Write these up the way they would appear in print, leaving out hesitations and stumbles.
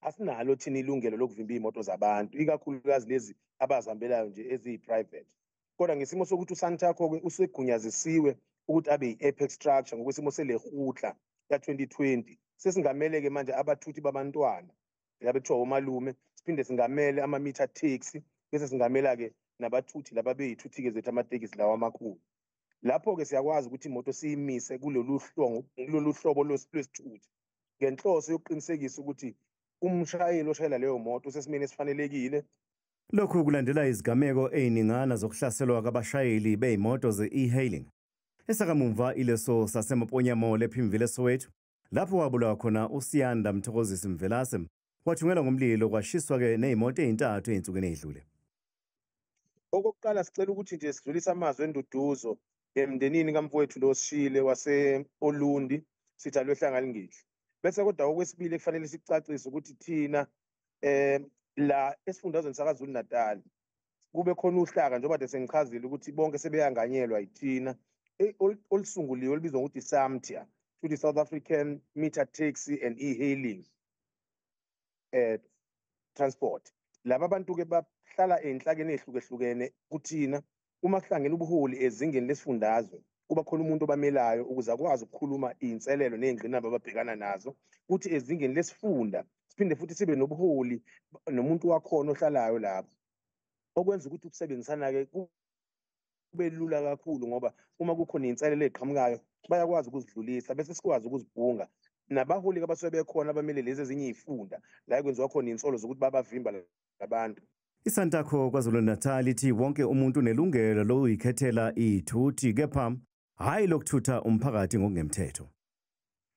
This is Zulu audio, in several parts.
Asinalo thina ilungelo lokuvimba iy'moto zabantu, ikakhulukazi lezi abazihambelayo nje eziyi-private. Kodwa ngesimo sokuthi uSantaco-ke usegunyazisiwe ukuthi abe yi-apex structure ngokwesimo seLekgotla ka-2020, sesingamele-ke manje abathuthi babantwana labe kuthiwa omalume, siphinde singamele ama-meter taxi, bese singamela-ke nabathuthi laba bey'thuthi-ke zethu amatekisi lawa amakhulu. Lapho-ke siyakwazi ukuthi imoto siyimise kulolu hlobo lwesithuthi ngenhloso yokuqinisekisa ukuthi umshayeli oshayela leyo moto usesimeni esifanelekile. Lokhu kulandela izigameko ey'ningana zokuhlaselwa kwabashayeli bey'moto ze-e-hailing. Esakamumva ileso saseMaponya Mall ePimville eSoweto, lapho wabulawa khona uSiyanda Mthokozisi Mvelase, wathungelwa ngomlilo kwashiswa-ke ney'moto ey'ntathu ey'nsukwini ey'dlule. Okokuqala sicela ukuthi nje sidlulise amazwi enduduzo emndenini kamfowethu lo osishile wase-Olundi, sithi alwehlanga lingehli. Bese kodwa okwesibili kufanele sicacise ukuthi thina la esifundazweni saKwaZulu Natal kube khona uhlaka, njengoba kade sengichazile ukuthi bonke sebeyanganyelwa yithina, olusunguliwe olubizwa ngokuthi SAMTIA, to South African Meter Taxi and E-Hailing Transport. Laba bantu-ke bahlala ey'nhlakeni ey'hlukehlukene kuthina. Uma kuhlangene ubuholi ezingeni lesifundazwe, kuba khona umuntu obamelayo ukuze akwazi ukukhuluma iy'nselelo ney'ngqinamba ababhekana nazo. Kuthi ezingeni lesifunda siphinde futhi sibe nobuholi nomuntu wakhona ohlalayo lapho, okwenza ukuthi ukusebenzisana-ke kube lula kakhulu, ngoba uma kukhona iy'nselelo ey'qhamukayo bayakwazi ukuzidlulisa bese sikwazi ukuzibhunga nabaholi abasuke bekhona abamele lezi ezinye iy'funda la kwenziwa khona iy'nsolo zokuthi babavimba labantu. ISantaco KwaZulu-Natal ithi wonke umuntu unelungelo lokuyikhethela iy'thuthi, kepha hhayi lokuthutha umphakathi ngokungemthetho.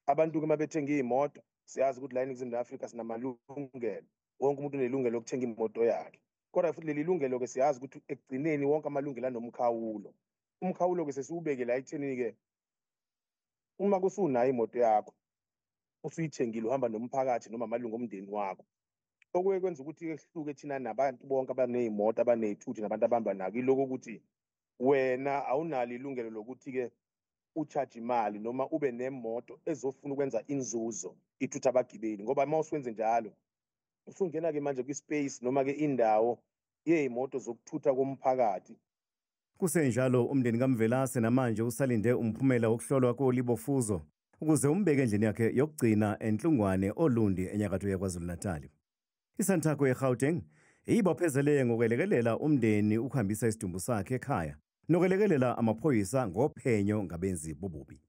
Abantu-ke uma bethenga iy'moto, siyazi ukuthi la eNingizimu Afrika sinamalungelo, wonke umuntu unelungelo lokuthenga imoto yakhe. Kodwa futhi leli lungelo-ke siyazi ukuthi ekugcineni wonke amalungelo anomkhawulo. Umkhawulo-ke sesiwubeke la ekuthenini-ke uma kusunayo imoto yakho usuyithengile uhamba nomphakathi noma amalungu omndeni wakho, okuye kwenza ukuthi-ke kuhluke thina nabantu bonke abaney'moto abaney'thuthi nabantu abahamba nako, iloko ukuthi wena awunalo ilungelo lokuthi-ke u-charge imali noma ube nemoto ezofuna ukwenza inzuzo ithutha abagibeli, ngoba uma usuwenze njalo usungena-ke manje kwi-space noma-ke indawo yey'moto zokuthutha komphakathi. Kusenjalo umndeni kaMvelase namanje usalinde umphumela wokuhlolwa kolibofuzo ukuze umbeke endlini yakhe yokugcina eNhlungwane oLundi enyakatho yaKwaZulu-Natal. ISantaco eGauteng iyibophezele ngokwelekelela umndeni ukuhambisa isidumbu sakhe ekhaya nokwelekelela amaphoyisa ngophenyo ngabenzi bobubi.